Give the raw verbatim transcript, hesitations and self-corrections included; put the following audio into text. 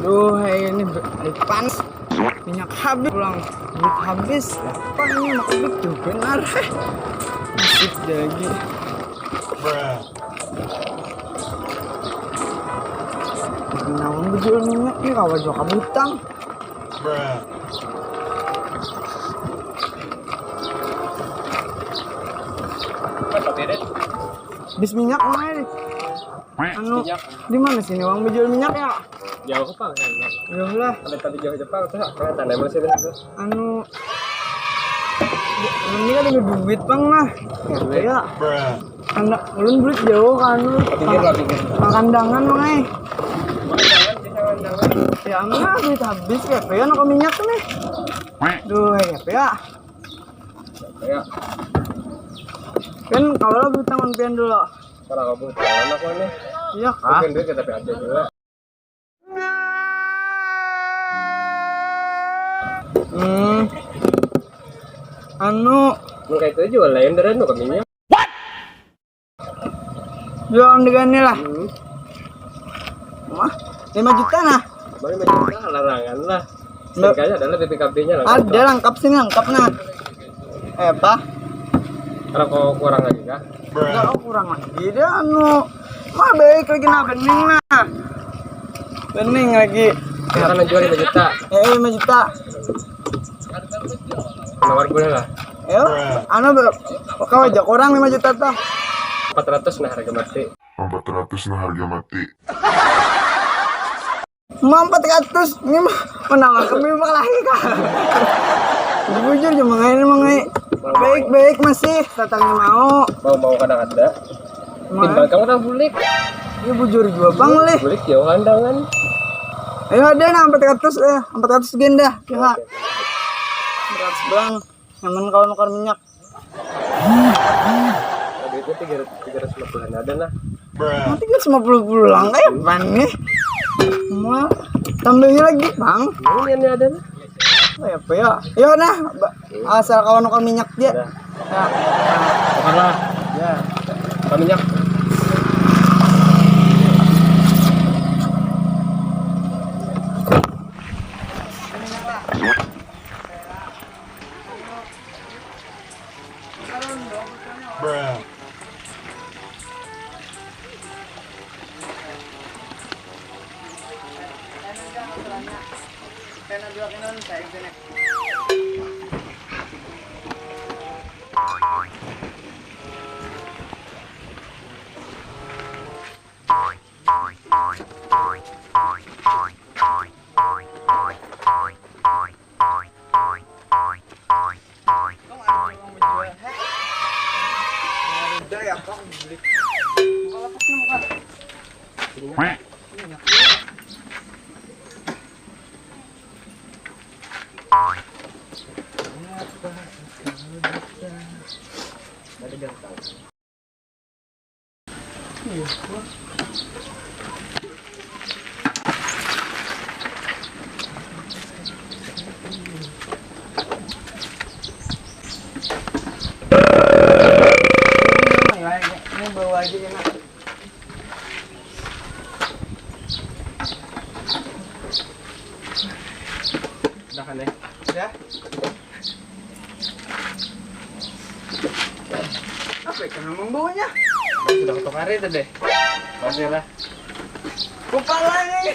Duh, hai, ini be- lagi panas. Minyak habis pulang. Duit habis. Apa ini makan duit tuh benar. Nasib lagi. Naon bejual minyak nih, kawa jua kabutang. Bis minyak mana nih? Anu, di mana sini uang bejual minyak ya? Jauh apa? Jauh lah. Ada tadi jauh Jepang tuh, kelihatan emang sini tuh. Anu, ini kan ada duit bang lah. Ya, ya. Anak ulun duit jauh kan lu. Pinggir lah, pinggir. Makandangan bang eh. Ya enggak, duit habis ya, ya nak minyak tuh nih. Duh, ya ya. Ya. Kan kalau lu tangan pian dulu. Kalau kamu tangan aku nih. Iya. Mungkin duit tapi ada juga. Hmm. Anu, mun kayak itu aja lain dari anu kaminya. Jualan dengan ini lah. Hmm. Mah, lima juta nah. Balik lima juta larangan lah. Nggak. Singkatnya adalah B P K B-nya lah. Ada lengkap sini, lengkap nah. Eh, apa? Kalau kau kurang lagi kah? Enggak, oh, kurang lagi. Dia anu, mah baik lagi nah, bening nah. Bening lagi. Ya kan jual lima juta. Eh, lima juta. Nawar boleh lah. Ya, anu ber- kau aja kurang lima juta tuh. Empat ratus nah harga mati. Empat ratus nah harga mati. Mau empat ratus, ini mah menawarkan beli bakal lagi kah? Bujur cuma ini mengai. Baik-baik masih datangnya mau. Mau mau kadang ada. Mau. Timbang kamu tak bulik. Ini bujur juga bang leh. Bulik jauh kandangan. Ayo ada nah empat ratus eh empat ratus genda. Ya. Empat ratus bang. Nyaman kalau nukar minyak. Nah, duitnya tiga ratus tiga ratus lima puluhan ada nah. Nah, tiga ratus lima puluh pulang kayak apa nih? Mau tambahin lagi bang? Ini ada nah. Apa ya? Yo nah, ba- asal kawan nukar minyak dia. Ada. Ya. Bukanlah. Ya. Nukar minyak. Ini bawa aja ya nak. Udah kan ya? Udah. Apa ya, kenapa membawanya? Sudah kutukari tadi. Masih lah. Kupala nih.